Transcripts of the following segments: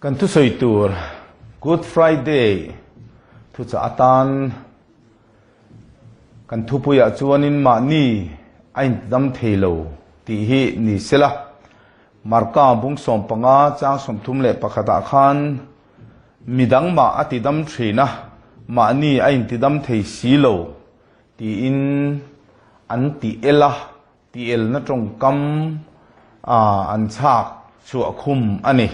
Kan thusawi tur Good Friday thuchah atan kan thupuiah chuanin mahni a intidam thei lo tih hi ni sela. Marka bung 15 chang 31 ah khan midang mah a tidam thin a, mahni a intidam thei si lo tiin an ti el a, ti elna tawngkam an chhak chhuah khum a ni.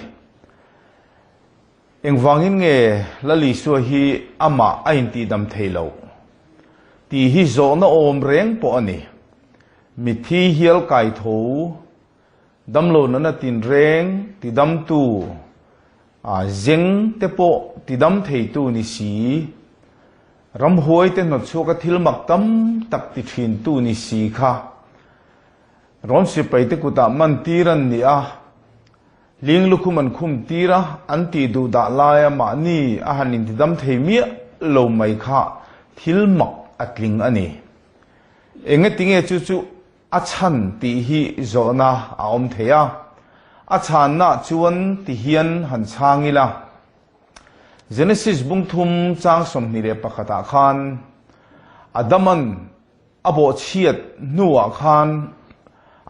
Engvangin nge Lal Isua hi amah a intihdam thei loh? Tih hi zawhna awm reng pawh a ni. Mitthi hial kai tho, damlo nana tinreng tidamtu, zeng te pawh tidam theitu ni si, ramhuai te hnawtchhuaka thil mak tam tak ti thintu ni si kha Rom sipaite kutah mantir an ni a. Ling lukhum an khum tir a, an tih duh dah laia mahni a han intidam thei miah lo mai kha thil mak a tling a ni. Engatinge chu chu a chhan tih hi zawhna a awm thei a, a chhanna chuan ti hian han chhang ila. Genesis bung thum chang 21 ah khan Adaman A bawhchhiat hnuah khan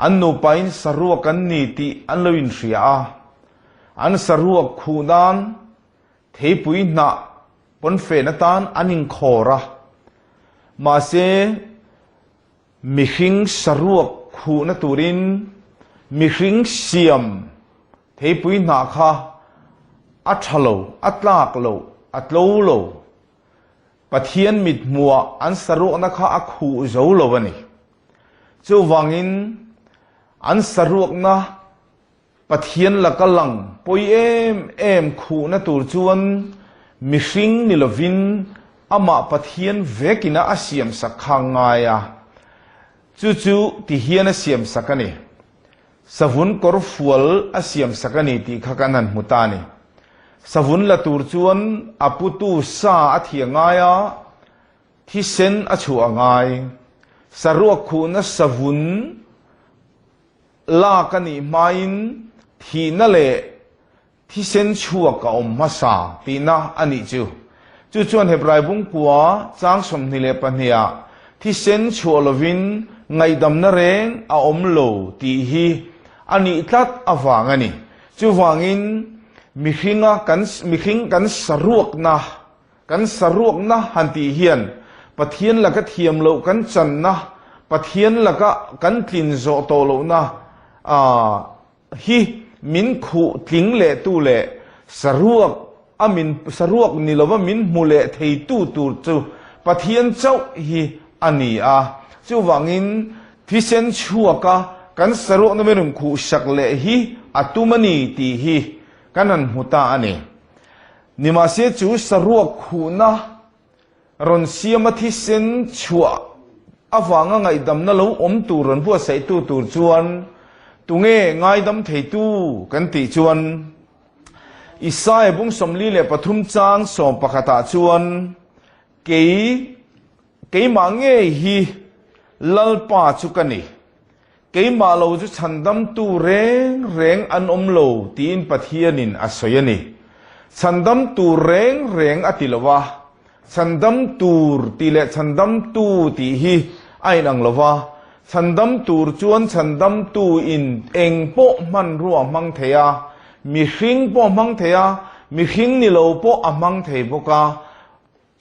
an nupain saruak an ni tih an lo inhria a, an saruak khuh nan theipui hnah pawnfen atan an inkhawr a. Mahse, mihring saruak khuhna turin mihring siam theipui hnah kha a tha lo, a tlak lo, a tlo lo. Pathian mithmuah an saruakna kha a khuh zo lo a ni. Chuvangin an saruakna Pathian laka lang pawi em em khuhna tur chuan mihring ni lovin amah Pathian vekina a siamsak kha ngai a. Chu chu tihian a siamsak a ni. Savun kawr fual a siam sak a ni tih kha kan han hmu ta a ni. Savun la tur chuan a putu sa a thih a ngai a, thisen a chhuah a ngai. Saruak khuhna savun lak a nih hmain thihna leh Thisen chhuak a awm hmasa tihna a nih chu. Chu chuan Hebrai bungkua chang 22 ah thisen chhuah lovin ngaihdamna reng a awm lo tih hi a nih tlat avang a ni. Chuvangin mihringa kan mihring kan saruakna kan saruakna han tih hian Pathian laka thiam loh kan channa, Pathian laka kan tlin zawh tawh lohna hi min khuh tling leh tu leh saruak a min saruak ni lova min hmu leh thei tu tur chu Pathian chauh hi a ni a. Chuvangin thisen chhuaka kan saruakna min rawn khuh sak leh hi a tum a ni tih hi kan han hmu ta a ni. Nimahse chu saruak khuhna Rawn siama thisen chhuah avanga ngaihdamna lo awm tur rawn buatsaihtu tur chuan tunge ngaidam theitu kan tih chuan Isaia bung 43 chang 11 ah chuan kei keimah ngei hi Lalpa chu ka ni, keimah lo chu chhandamtu reng reng an awm lo tiin Pathianin a sawi a ni. Chhandam tur reng reng a ti lo a, chhandam tur tih leh chhandamtu tih hi a inang lo va, chhandam tur chuan chhandamtu in eng pawh hmanrua a hmang thei a, mihring pawh a hmang thei a, mihring ni lo pawh a hmang thei bawk a,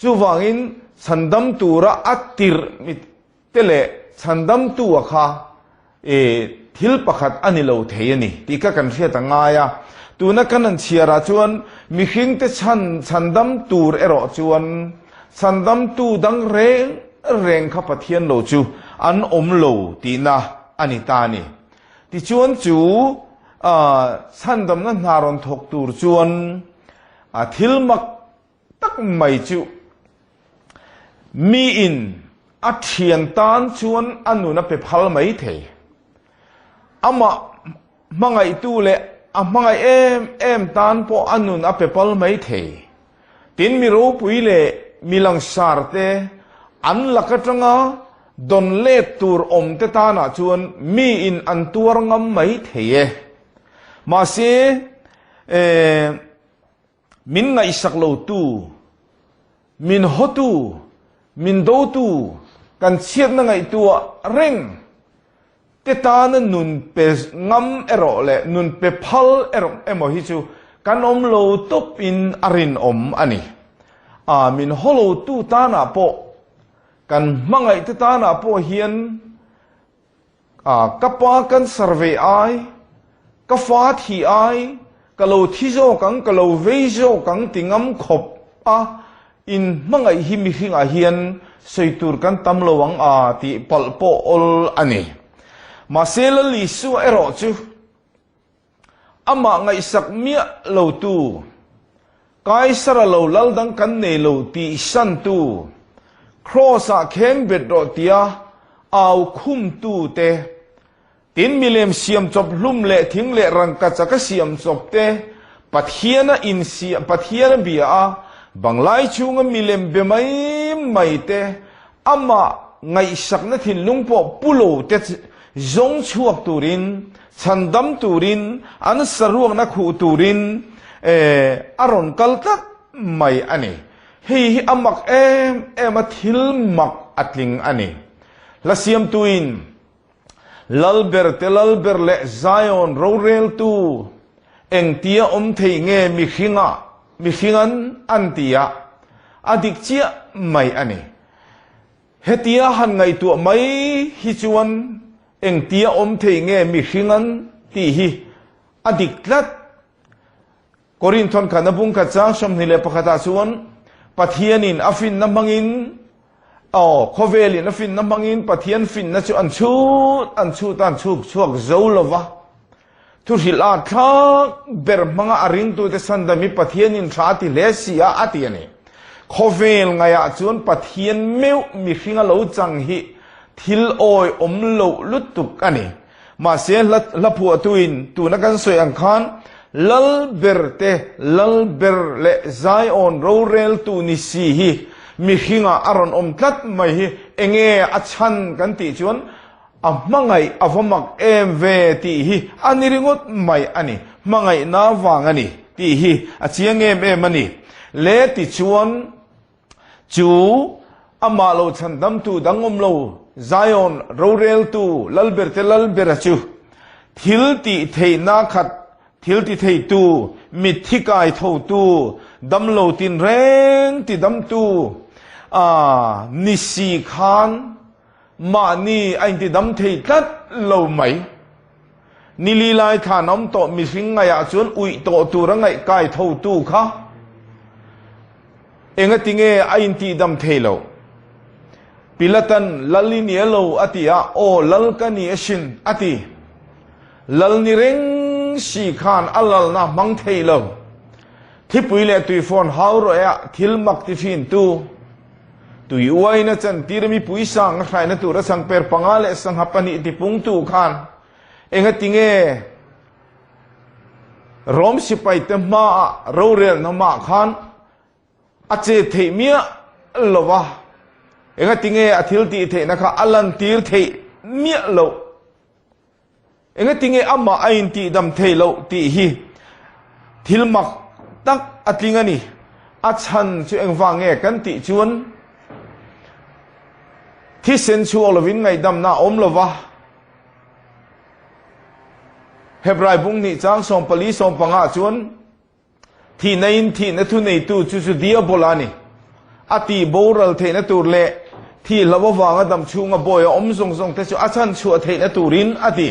chuvangin chhandam tura a tirh te leh chhandamtu a kha e thil pakhat a ni lo thei a ni tih kha kan hriat a ngai a. Tuna kan han chhiarah chuan mihringte chhan chhandam tur erawh chuan chhandamtu dang reng reng kha Pathian lo chu an awm lo tihna a ni ta a ni. Tichuan chu chhandamna hna rawn thawk tur chuan thil mak tak mai chu miin a thian tan chuan a nun a pe phal mai thei. Amah hmangaihtu leh a hmangaih em em tan pawh a nun a pe pal mai thei. Tin mi ropui leh mi langsar te an lak atanga dawn let tur awm te tanah chuan miin an tuar ngam mai thei e. Mahse, eh. Min ngaihsak lotu, min hawtu, min dotu, kan chhiatna ngaihtuah reng te tana nun pe ngam erawh leh nun pe phal erawh emaw hi chu kan awm lo tawp in a rinawm a ni. A min haw lotu tanah pawh, kan hmangaih te tanah pawh hian A, ka pa cancer ve ai, ka fa thi ai, ka lo thi zawk ang, ka lo vei zawk ang ti ngam khawp a, in hmangaih hi mihringah hian sawi tur kan tam lo ang a tih palh pawh awl a ni. Mahse Lal Isua erawh chu amah ngaihsak miah lotu, Kaisara lo lal dang kan nei lo tih santu, Kraws-ah kheng bet rawh tia au khumtu te, tin milem siam chawp hlum leh thing leh rangkacha ka siam chawp te, Pathiana insiam Pathiana bia a banglai chhunga milem be mai mai te, amah ngaihsakna thinlung pawh pu lo te zawng chhuak turin, chhandam turin, an saruakna khuh turin a rawn kal tlat mai a ni. Hei hi a mak em em a, thil mak a tling a ni. Hla siamtuin Lalber te Lalber leh Zion roreltu engtia awm thei nge mihringa mihringan an ti a, a dik chiah mai a ni. Hetia han ngaihtuah mai hi chuan engtia awm thei nge mihringan tih hi a dik tlat. Korinthon khatna bung khat chang 21 ah chuan Pathianin a finna hmangin aw khawvelin a finna hmangin Pathian finna chu an chhut an chhut a an chhuk chhuak zo lova. Thuhrilh a thlak ber hmanga a ringtute chhandam hi Pathianin tha a ti hle si a a ti a ni. Khawvel ngaiah chuan Pathian meuh mihringa lo chang hi thil awi awm loh lutuk a ni. Mahse, hla phuahtuin tuna kan sawi ang khan Lal ber te, Lal ber leh Zion roreltu ni si hi mihringah a rawn awm tlat mai hi enge a chhan kan tih chuan a hmangaih a va mak em ve tih hi a ni ringawt mai a ni. Hmangaihna vang a ni tih hi a chiang em em a ni. Le tichuan Chu amah lo chhandamtu dang awm lo, Zion roreltu Lalberte Lalbera chu thil tih theihna khat, thil ti theitu, mitthi kai thotu, damlo tinreng ti damtu a ni si khan mahni a intidam thei tlat lo mai. Ni li lai thlan awm tawh mihring ngaihah chuan uih tawh tura ngaih kai thotu kha Engatinge a intihdam thei lo? Pilatan, Lal i ni elo? a ti a, Aw, Lal ka ni asin, a ti. Lal ni reng si khan a lalna hmang thei lo. Thipui leh tuifawn hau rawh thil mak ti thintu, tui uaina chantir mipui sang a hraina tura changper panga leh sangha pahnih tipungtu khan engatinge Rom sipaite hmaah rorelna hmaah khan a che theih miah lo va, engatinge a thil tih theihna kha a lantir theih miah loh? Engatinge amah a intihdam theih loh tih hi thil mak tak a tling a ni. A chhan chu engvang nge kan tih chuan thisen chhuak lovin ngaihdamna a awm lo va. Hebrai bung hnih chang 14 15 chuan thihna in thihna thu neitu chu chu diabola a ni. A tih boral theihna tur leh thih hlauh avanga dam chhunga bawi a awm zawng zawng te chu a chhan chhuah theihna turin a ti.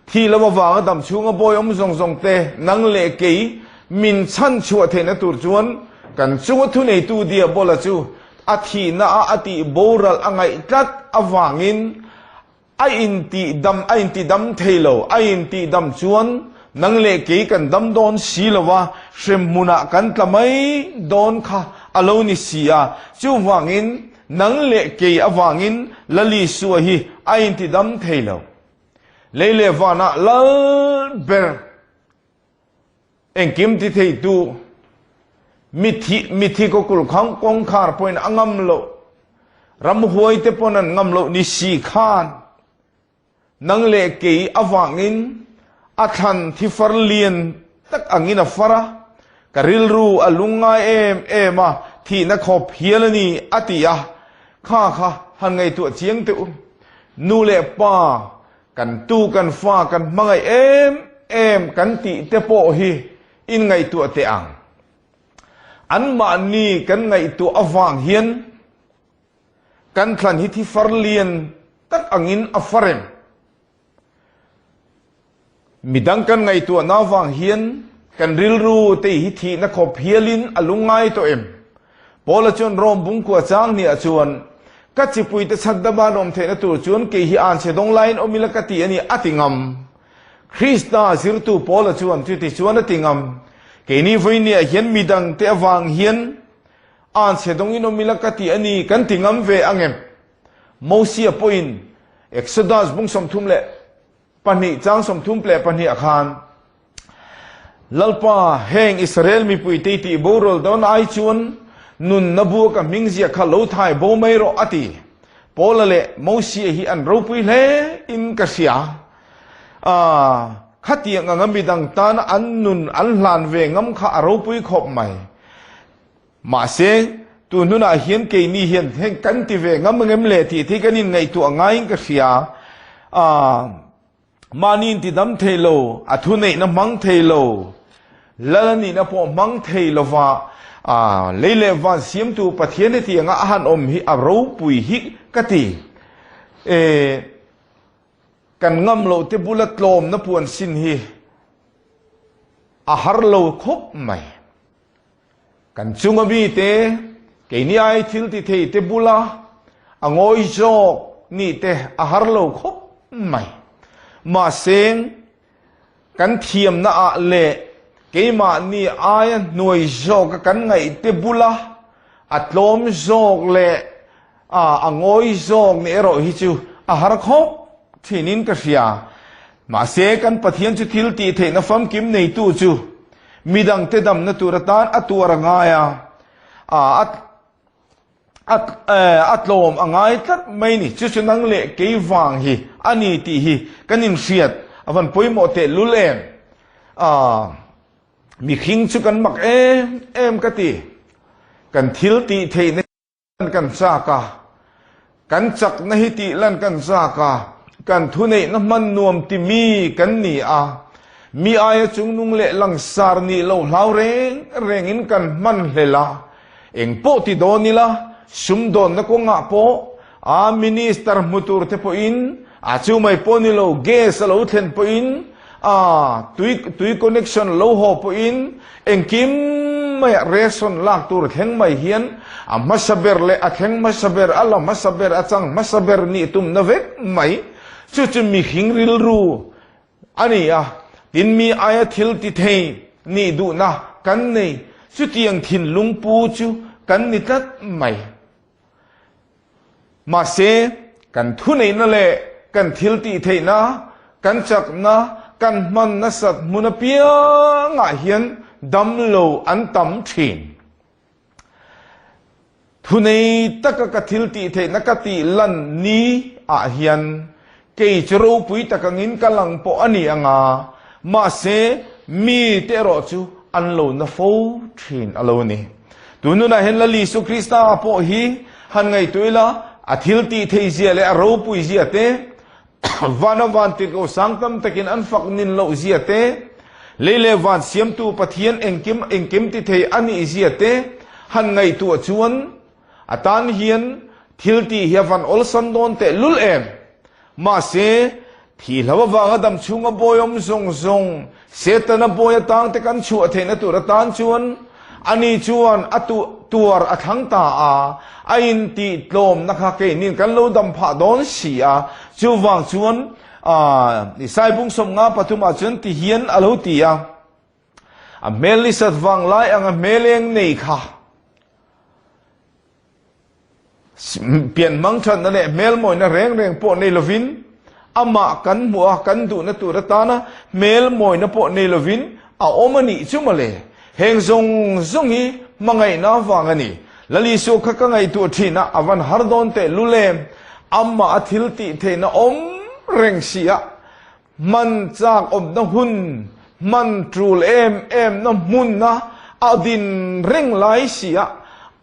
Thih hlauh avanga dam chhunga bawi awm zawng zawng te nang leh kei min chhan chhuah theihna tur chuan kan chunga thu neitu diabola chu a thihna a a tih boral a ngaih tlat avangin A intihdam, a intidam thei lo. A intihdam chuan nang leh kei kan dam dawn si lo va, hremhmunah kan tla mai dawn kha a lo ni si a. Chuvangin nang leh kei avangin Lalisua hi a intidam thei lo. Lei leh vanah lal ber. Engkim ti theitu mithi mithi kawkul khang kawngkhar pawhin a ngam loh, ramhuai te pawn an ngam loh ni si khan nang leh kei avangin a thlan thi far lian tak angin a far a. Ka rilru a lungngai em em a, thihna khawp hial a ni, a ti a. Kha kha han ngaihtuah chiang teh u. Nu leh pa, kan tu kan fa kan hmangaih em em kan tih te pawh hi in ngaihtuah teh ang. Anmahni kan ngaihtuah avang hian kan thlan hi thi far lian tak angin a far em? Midang kan ngaihtuahna avang hian kan rilru te hi thihna khawp hialin a lungngai tawh em? Paula chuan Rome bungkua chang hniah chuan, Ka chipuite chhatdama an awm theihna tur chuan kei hi anchhe dawng laiin awm ila ka ti a ni, a ti ngam. Krista zirtu Paula chuan chuti chuan a ti ngam, Keini vawinia hian midangte avang hian anchhe dawngin awm ila ka ti a ni, kan ti ngam ve ang em? Mosia pawhin Exodus bung 32 chang 32 ah khan, Lalpa, heng Israel mipuite i tih boral dawn ai chuan nunna bua ka hming ziah kha lo thai bo mai rawh, a ti. Paula leh Mosia hi an ropui hle in ka hria. A, khatiang anga midang tana an nun an hlan ve ngam kha a ropui khawp mai. Mahse, tun hunah hian keini hian heng kan ti ve ngam angem le tih te hi kan inngaihtuah ngaiin ka hria. A, mahni inti dam thei lo, a thuneihna hmang thei lo, lal a nihna pawh hmang thei lova, a, lei leh van siamtu Pathian hetianga a han awm hi a ropui hi ka ti. E, kan ngam loh te bula tlawmna puan sin hi a har lo khawp mai. Kan chunga mite, keini ai thil ti thei te bula a ngawi zawk nih te a har lo khawp mai. Mahse, kan thiamna ah leh keimahni aia hnuai zawka kan ngaih te bula a tlawm zawk leh a ngawi zawk nih erawh hi chu a har khawp thinin ka hria. Mahse, kan Pathian chu thil tih theihna famkim neitu chu midangte damna tur atan a tuar a ngai a, a tlawm a ngai tlat mai ni. Chu chu nang leh kei vang hi a ni tih hi kan inhriat a van pawimawh tehlul em? Mihring chu kan mak em em ka ti. Kan thil tih theihna kan chak a, kan chakna hi tih lan kan chak a, kan thuneihna hman nuam ti mi kan ni a, mi aia chungnung leh langsar nih loh hlau reng rengin kan hman hlel a, eng pawh ti dawn ila, sumdawnna kawngah pawh a minister hmu tur te pawhin a chu mai pawh ni lo, gas a lo thlen pawhin a tui tui connection lo haw pawhin engkim maiah ration lak tur thleng mai hian a hmasa ber leh a thleng hmasa ber a la hmasa ber a chang hmasa ber nih tumna vek mai chu chu mihring rilru a ni a, tin mi aia thil ti thei nih duhna kan nei chutiang thinlung pu chu kan ni tlat mai. Mahse, kan thuneihna leh kan thil tih theihna, kan chakna, kan hman nasat hmun apiangah hian damlo an tam thin. Thunei taka ka thil tih theihna ka tih lan ni ah hian kei chu ropui tak angin ka lang pawh a ni ang a, mahse mite erawh chu an lo na fo thin a lo ni. Tun hunah hian Lal Isu Krista pawh hi han ngaihtuah ila, a thil tih theih zia leh a ropui zia te, vana van tirhkoh sang tam takin an fak nin loh zia te, lei leh van siamtu Pathian engkim engkim ti thei a nih zia te han ngaihtuah chuan a tan hian thil tih hi a van awlsam dawn tehlul em? Mahse, thihlo avanga dam chhunga bawi awm zawng zawng, Setana bawi atang te kan chhuah theihna tur atan chuan ani chuan a tuar a thlang ta a, a intih tlawmna kha keinin kan lo dam phah dawn si a. Chuvang chuan Isai bung 53 ah chuan ti hian a lo ti a, A hmel ni sat vang lai anga hmel eng nei kha Pian hmang thatna leh hmelmawina reng reng pawh nei lovin, amah kan hmuh a, kan duhna tur atana hmelmawina pawh nei lovin a awm a nih chu mawle. Heng zawng zawng hi hmangaihna avang a ni. Lal Isua kha ka ngaihtuah thin a, a van har dawn teh lul em? Amah a thil tih theihna awm reng si a, Hman chak awmna hun, hman tul em em na hmun a. A din reng lai si a,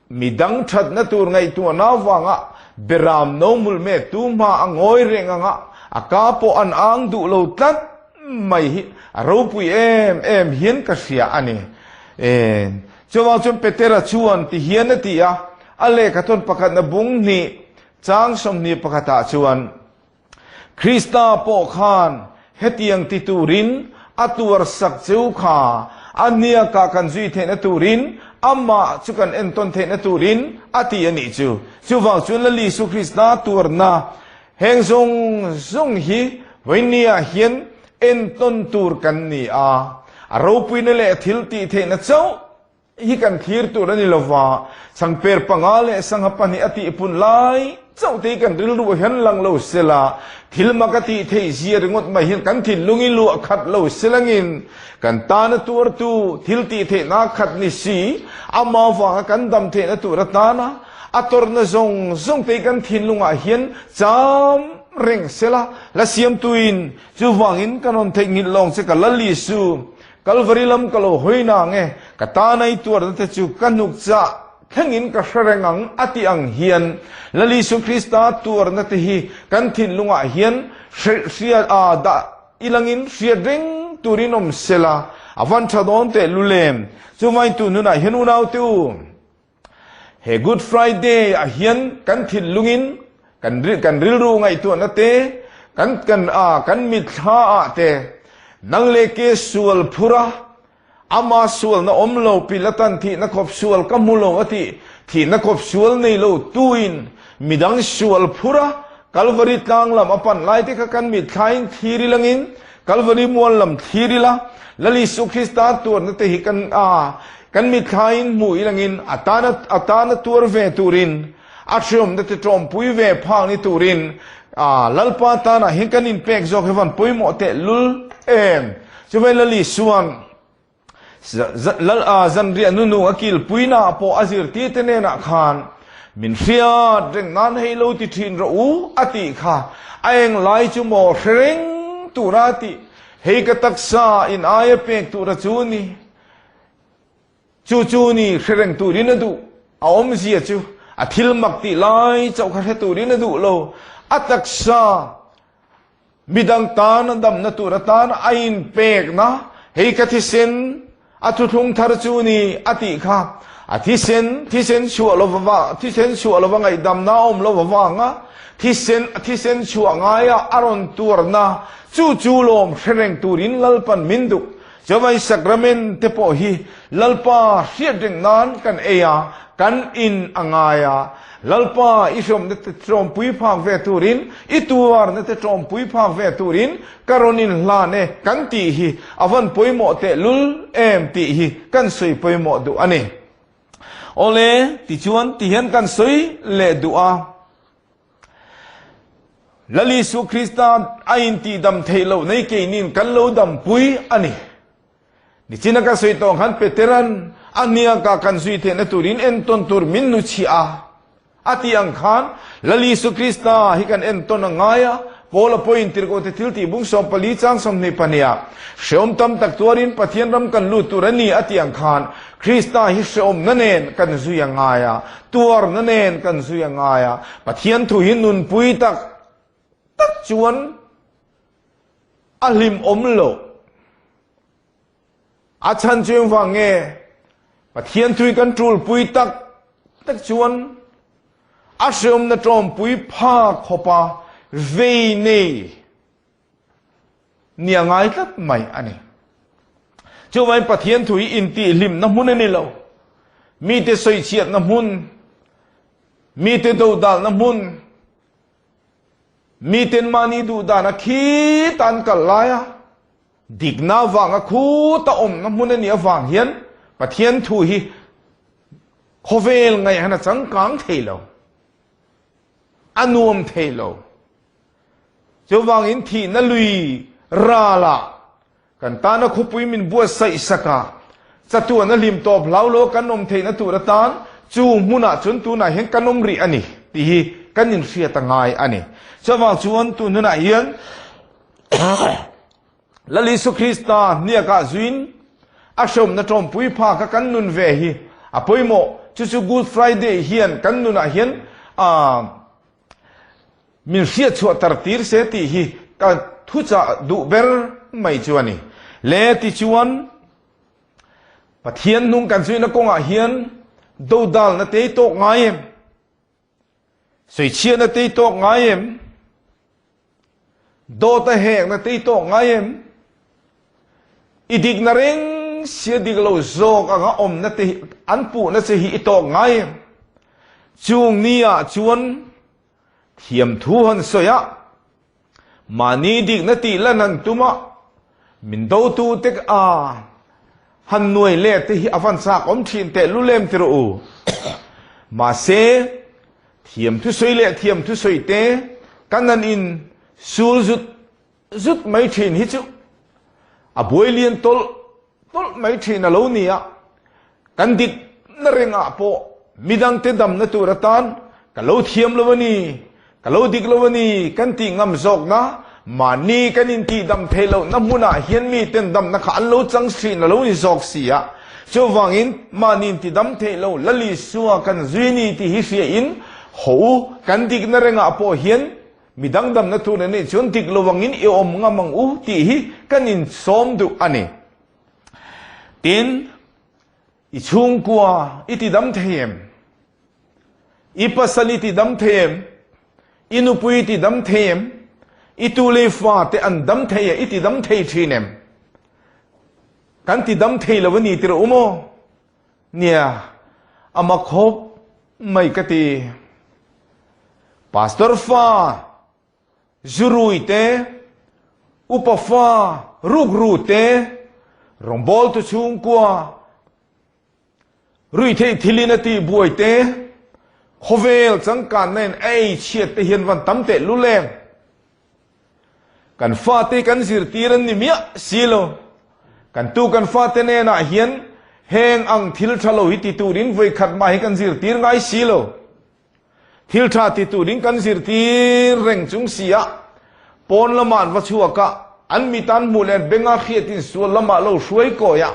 midang thatna tur ngaihtuahna avanga Beram no hmulhmet tu hma a ngawi reng anga a ka pawh an ang duh lo tlat mai hi a ropui em em hian ka hria a ni. Chuvang chuan Petera chuan ti hian a ti a, a lehkhathawn pakhatna bung hnih chang 21 ah chuan, Krista pawh khan hetiang ti turin a tuar sak cheu kha, a hniakah kan zui theihna turin, amah chu kan entawn theihna turin a ti a nih chu. Chuvang chuan Lal Isu Krista tuarna heng zawng zawng hi vawinia hian entawn tur kan ni a, a ropuina leh thil tih theihna chauh hi kan thlir tur a ni lova, changper panga leh sangha pahnih a tihpun lai chauh te hi kan rilru hian lang lo sela, thil mak a tih theih zia ringawt mai hian kan thinlung i luah khat lo selangin kan tana tuartu thil tih theihna khat ni si, ama vanga kan dam theihna tur atana a tawrhna zawng zawng te hi kan thinlungah hian cham reng sela, la siamtuin chuvangin ka rawn theihnghilh lawng che ka Lal Isu. Kalvari lam ka lo hawi na nge, ka tana i tuarna te chu ka hnuk chah thlengin ka hre reng ang a tih ang hian Lal Isu Krista tuarna te hi kan thinlungah hian hria a dah ilangin hriat reng turin awm sela a van tha dawn teh lulem. Chuvangin tun hunah hian unaute u, He Good Friday ah hian kan thinlungin kan kan rilru ngaihtuahna te, kan kan a kan mitthla ah te nang leh ke sual phur a, ama sualna awm lo pilatan thihna khawp sual ka hmu lo a tih, thihna khawp sual nei lo tuin midang sual phur a Kalvari tlang lam a pan lai te kha kan mitthla in thlir ilangin Kalvari mual lam thlir ila, Lal Isu Krista tuarna te hi kan a kan mitthla in hmuh ilangin a tana a tana tuar ve turin, a hriawmna te tawmpui ve phak ni turin a Lalpa tanah hian kan inpek zawk hi van pawimawh teh lul em. Chuvei Lal Isuan Lal a zanriah nunu a kilpuina pawh a zirtir te nenah khan min hriat reng nan hei lo ti thin rawh u a tih kha a eng lai chu maw hre reng tura a tih hei ka taksa in aia pek tura chu ni chu chu ni hre reng turin a duh a awmzia chu a thil mak tih lai chauh kha hre turin a duh lo a taksa Midang tan a damna tur atan a inpekna, hei ka thisen a thuthlung thar chu ni a tih kha. A thisen, thisen chhuah lova, thisen chhuah lova ngaihdamna a awm lo avanga thisen, thisen chhuah ngaia a rawn tuarna chu chu lawm hre reng turin Lalpan min duh. Chuvai Sacrament te pawh hi Lalpa hriat reng nan kan ei a, kan in a ngai a. Lalpa i hriawmna te tlawmpui phak ve turin, i tuarna te tlawmpui phak ve turin ka rawn in hlan e kan tih hi a van pawimawh tehlul em tih hi kan sawi pawimawh duh a ni. Awle, tichuan tihian kan sawi leh duh a. Lal Isu Krista a intihdam theih loh nei keinin kan lo dampui a ni. Nichina ka sawi tawh khan Peteran a hniaka kan zui theihna turin entawn tur min nuchhiah a, a tih ang khan Lal Isu Krista hi kan entawn a ngai a, Paula pawhin Tirhkohte thiltih bung 14 chang 22 ah hrehawm tam tak tuarin Pathian ram kan lut tur a ni a tih ang khan Krista hi hrehawmna nen kan zui a ngai a, tuarna nen kan zui a ngai a, Pathian thu hi nunpui tak tak chuan a hlimawm loh. A chhan chu engvang nge? Pathian thu hi kan tulpui tak tak chuan a hrehawmna tawmpui phak khawpa vei nei ni a ngai tlat mai a ni. Chuvangin Pathian thu hi intihhlimna hmun a ni lo. Mite sawichhiatna hmun, mite dodalna hmun, miten mahni duhdan a khi tan kal lai a, dikna avanga khuta awmna hmun a nih avang hian Pathian thu hi khawvel ngaihhan a changkang thei lo, a nuam thei lo. Chuvangin thihna lui ralah kan tana khawpui min buatsaih sakah chatuan a hlim tawp hlau lo kan awm theihna tur atan chu hmunah chuan tunah hian kan awm rih a ni tih hi kan inhriat a ngai a ni. Chuvang chuan tun hunah hian Lal Isu Krista hniakah zuin. A hrehawmna ṭawmpui phak a kan nun ve hi a pawimawh. Chu chu Good Friday hian kan nunah hian min hriatchhuah tar tir se tih hi ka thuchah duh ber mai chu a ni. Le tichuan Pathian hnung kan zuihna kawngah hian dodalna tei tawk ngai em? Sawichhiatna tei tawk ngai em? Dawt a hekna tei tawk ngai em? I dikna reng sia dik lo zawk anga awmna te hi an puhna che hi i tawk ngai em? Chung ni ah chuan thiamthu han sawi a, Mahni dikna tih lan an tum a, min dotu te a han nuai let te hi a van chak awm thin teh lulem ti rawh u. Mahse, thiam thusawi leh thiam thusawi te kan han in sul zut zut mai thin hi chu a buai lian tawlh tawlh mai thin a lo ni a, kan dikna rengah pawh midangte damna tur atan ka lo thiam lo a ni, ka lo dik lo a ni kan tih ngam zawkna, mahni kan intihdam theih lohna hmunah hian miten damna kha an lo chang thin a lo ni zawk si a, chuvangin mahni intidam theih lo Lal Isua kan zui ni tih hi hriain haw u, kan dikna rengah pawh hian Mi dangdamna tur a nih chuan dik lo angin i awm ngam ang u tih hi kan insawm duh a ni. Tin, i chhungkua i tidam thei em? I pasal i tidam thei em? I nupui i tidam thei em? I tu leh fa te an dam thei a, i tidam thei thin em? Kan tidam thei lo a ni tirh u maw? Nia, a mak khawp mai ka ti. Pastor fa zurui te, upa fa rukru te, rawngbawltu chhungkua ruihtheih thilin a tihbuai te, khawvel changkanna in a ei chhiat te hian van tam teh lul em? Kan fate kan zirtir an ni miah si lo. Kan tu kan fate nenah hian heng ang thil tha lo hi ti turin vawi khat mah hi kan zirtir ngai si lo. Thil tha ti turin kan zirtir reng chung si a, pawn lamah an va chhuak a, an mit an hmuh leh an benga hriatin sual lamah lo hruai kawi a,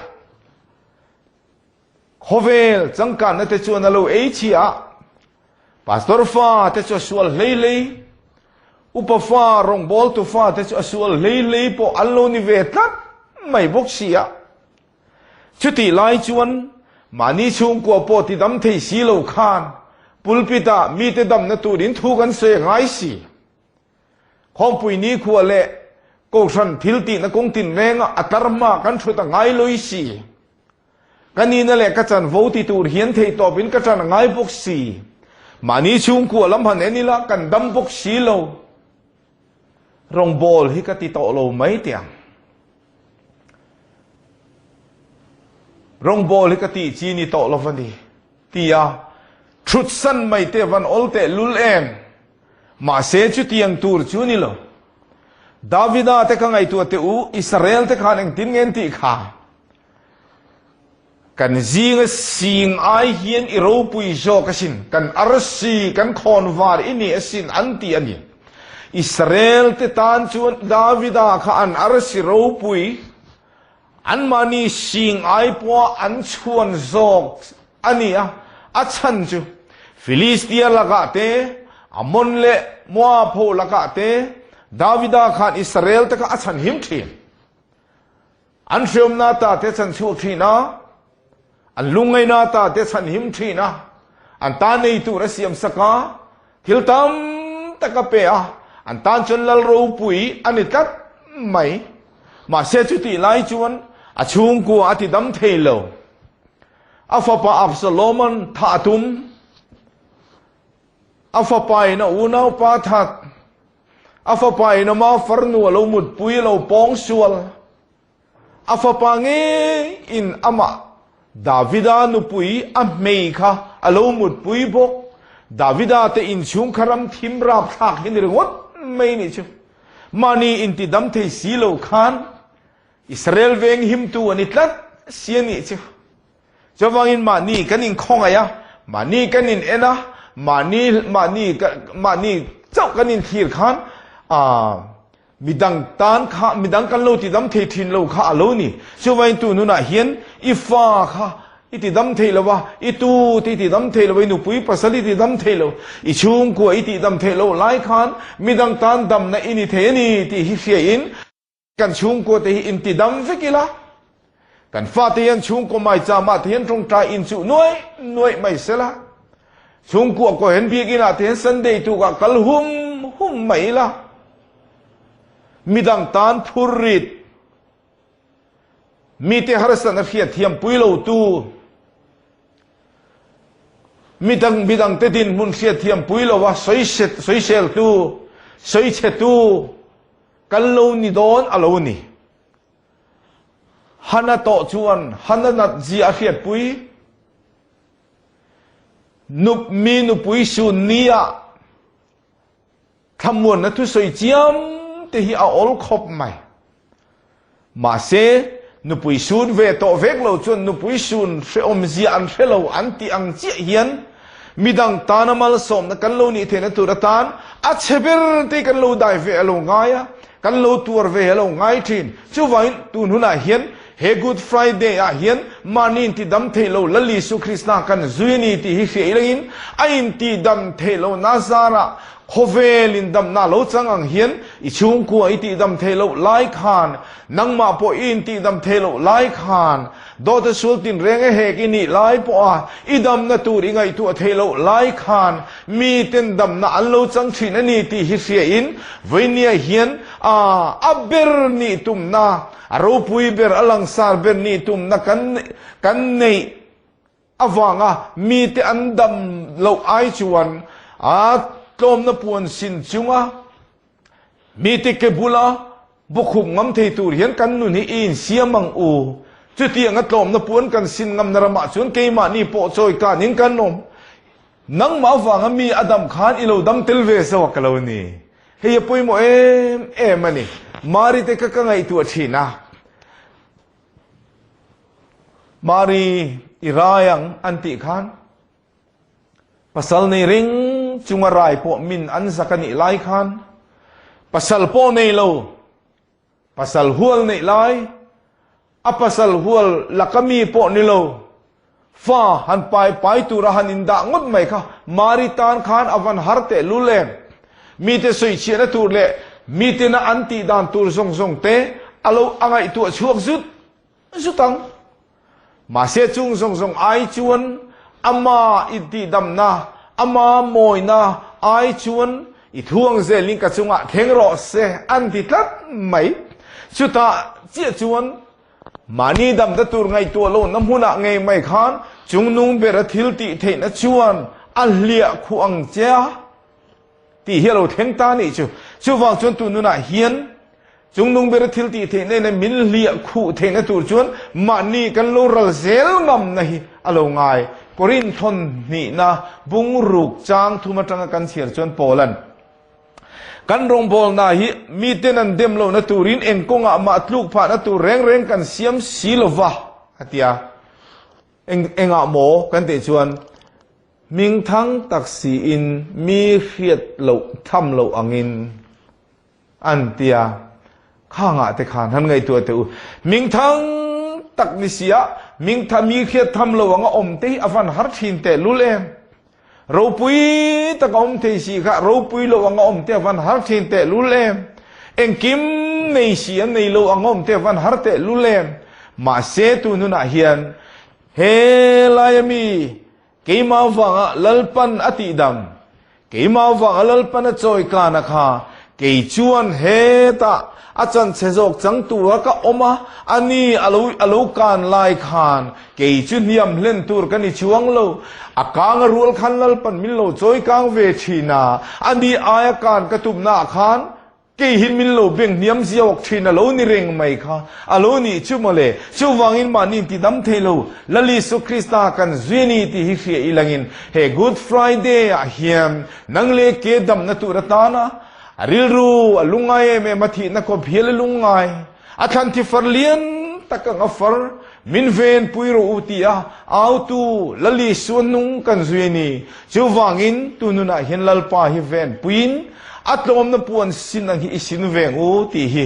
khawvel changkanna te chuan a lo ei chhia a, Pastor fa te chu a sual hlei hlei, upa fa, rawngbawltu fa te chu a sual hlei hlei pawh an lo ni ve tlat mai bawk si a. Chutih lai chuan mahni chhungkua pawh ti dam thei si lo khan pulpit ah mite damna turin thu kan sawi a ngai si. Khawmpui nikhua leh Kohhran thil tihna kawng tinrengah a tlar hma kan thut a ngai loi si. Ka nihna leh ka chanvo ti tur hian theihtawpin ka ṭan a ngai bawk si. Mahni chhungkua lam han en ila kan dam bawk si lo. Rawngbawl hi ka ti tawh lo mai teh ang. Rawngbawl hi ka tih chi ni tawh lo va ni tia ṭhutsan mai te van awl teh lul em. Mahse chutiang tur chu ni lo. Davida te ka ngaihtuah teh u, Israel te khan engtin nge an tih kha? Kan zinga sing ai hian i ropui zawk asin, kan arsi, kan khawnvar i ni asin an ti a ni. Israel te tan chuan Davida kha an arsi ropui, anmahni sing ai pawha an chhuan zawk a ni a, a chhan chu Filistia lakah te, Ammon leh Moab ho lakah te Davida khan Israel te kha a chhanhim thin. An hriamna ta te chan chhuak thin a, an lungngaihna ta te chhan him thin a, an tan ei tur a siam sak a, thil tam tak a pe a, an tan chuan lal ropui a ni tlat mai. Mahse chutih lai chuan a chhungkua a ti dam thei lo. A fapa Absalom-a'n thah a tum. A fapa in a unaupa that. A fapa in ama farnu a lo mutpui a lo pawng sual. A fapa ngei in amah Davida nupui a hmei kha a lo mutpui bawk. Davida te inchhung kha ram thim rapthlak hi ni ringawt mai nih chu. Mahni inti dam thei si lo khan Israel veng himtu a ni tlat si a nih chu. Chuvangin mahni kan inkhawngaih a, mahni kan in en a, mahni mahni mahni chauh kan inthlir khan aah. Midang tan kha, midang kan lo tidam thei thin lo kha a lo ni. Chuvangin tu nunah hian i fa kha i tidam thei lo a, i tu te i tidam thei lo a, i nupui pasal i tidam thei lo, i chhungkua i tihdam theih loh lai khan midang tan damna i ni thei a ni tih hi hriain kan chhungkua te hi intidam vek ila, kan fate hian chhungkaw maicham-ah te hian tawngtai inchuh nuaih nuaih mai sela, chhungkua kaw hian biakinn-ah te hian Sunday tukah kal hum hum mai ila, midang tan phur rit, mite harsatna hriatthiam pui lotu, midang midangte dinhmun hriatthiam pui loa sawiseltu, sawichhetu, Kan lo ni dawn a lo ni. Hana tawh chuan Hana nat zia a hriatpui. Nup mi nupui sun nia thlamuanna thusawi chiam te hi a awl khawp mai. Mahse, nupui sun ve tawh vek lo chuan nupui sun hrehawm zia an hre lo an tih ang chiah hian midang tana malsawmna kan lo nih theihna tur atan a chhe ber te kan lo dai ve a lo ngai a, kan lo tuar ve a lo ngai thin. Chuvangin tun hunah hian he Good Friday ah hian mahni intidam theih lo Lal Isu Krista kan zui a ni tih hi hriaih lengin a intidam theih lo nazarah Khawvel in damna lo chang ang hian i chhungkua i tihdam theih loh lai khan, nangmah pawh i intihdam theih loh lai khan, dawta sual tinreng e hek i nih lai pawha i damna tur i ngaihtuah theih loh lai khan miten damna an lo chang thin a ni tih hi hriain Vainia hian a a ber nih tumna, a ropui ber, a langsar ber nih tumna kan kan neih. Avanga mite an dam loh ai chuan a tlawmna puan sin chunga mite ke bula bawkhup ngam thei tur hian kan nun hi i insiam ang u. Chutianga tlawmna puan kan sin ngamna ramah chuan keimahni pawh chawi kanin kan awm. Nangmah avanga mi a dam khan i lo dam tel ve zawk a lo ni. Hei a pawimawh em em a ni. Mari te kha ka ngaihtuah thin a. Mari i rai ang an tih khan pasal nei reng chunga rai pawh min an zak a nih lai khan pasal pawh nei lo, pasal hual neih lai, a pasal hual laka mi pawh ni lo, fa han pai pai tura han indah ngawt mai kha Mari tan khan a van har teh lul em. Mite sawichhiahna tur leh mitena an tih dan tur zawng zawng te a lo a ngaihtuah chhuak zut zut ang. Mahse chung zawng zawng ai chuan ama intihdamna, ama mawina ai chuan i thuang zelin ka chungah thleng rawh se an ti tlat mai. Chutah chiah chuan mahni damna tur ngaihtuah lohna hmunah ngei mai khan chungnung bera thil tih theihna chuan a hliah khuh ang che a. Tih hi a lo thleng ta nih chu. Chuvang chuan tun nunah hian chungnung bera thil tih theih nena min hliah khuh theihna tur chuan mahni kan lo ral zel ngamna hi a lo ngai. Korinth-hawn hnihna bungruk chang thum atanga kan chhiar chuan Paula'n, Kan rawngbawlna hi miten an dem lohna turin eng kawngah mah tluk phahna tur reng reng kan siam si lova, a ti a. Eng engah maw kan tih chuan Hmingthang tak siin mi hriat loh tham loh angin an ti a, khangah te khan han ngaihtuah teh u. Hmingthang tak ni sia hmingtha mi hriat tham loh anga awm te hi a van har thin teh lul em. Ropui taka awm thei si kha ropui loh anga awm te a van har thin teh lul em. Engkim nei si a nei lo anga awm te a van har teh lul em. Mahse tun hunah hian He laia mi, keimah vanga Lalpan a tihdam, keimah vanga Lalpan a chawi kana kha, kei chuan hetah a chanchhe zawk chang tura ka awm a, a ni a lo a lo kan lai khan kei chu hniam hlen tur ka ni chuang lo. A kang a rual khan Lalpan min lo chawi kang ve thin a, a ni aia kan ka tumnaah khan Kei hi min lo beng hniam ziauak thin a lo ni reng mai kha a lo nih chu mawle. Chuvangin mahni inti dam thei lo, Lal Isu Krista kan zui a ni tih hi hria ilangin he Good Friday ah hian nang leh ke damna tur atana a rilru a lungngai em em a thihna khawp hial a lungngai a thlan thi far lian tak ang a far min ven pui rawh u ti a autu Lal Isu a hnung kan zui a ni. Chuvangin tununah hian Lalpa hi ven puiin. A tlawmna puan sin ang hi i sin ve ang u tih hi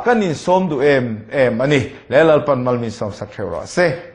kan insawm duh em em a ni. Le Lalpan mal min sawmsak hreuh rawh se.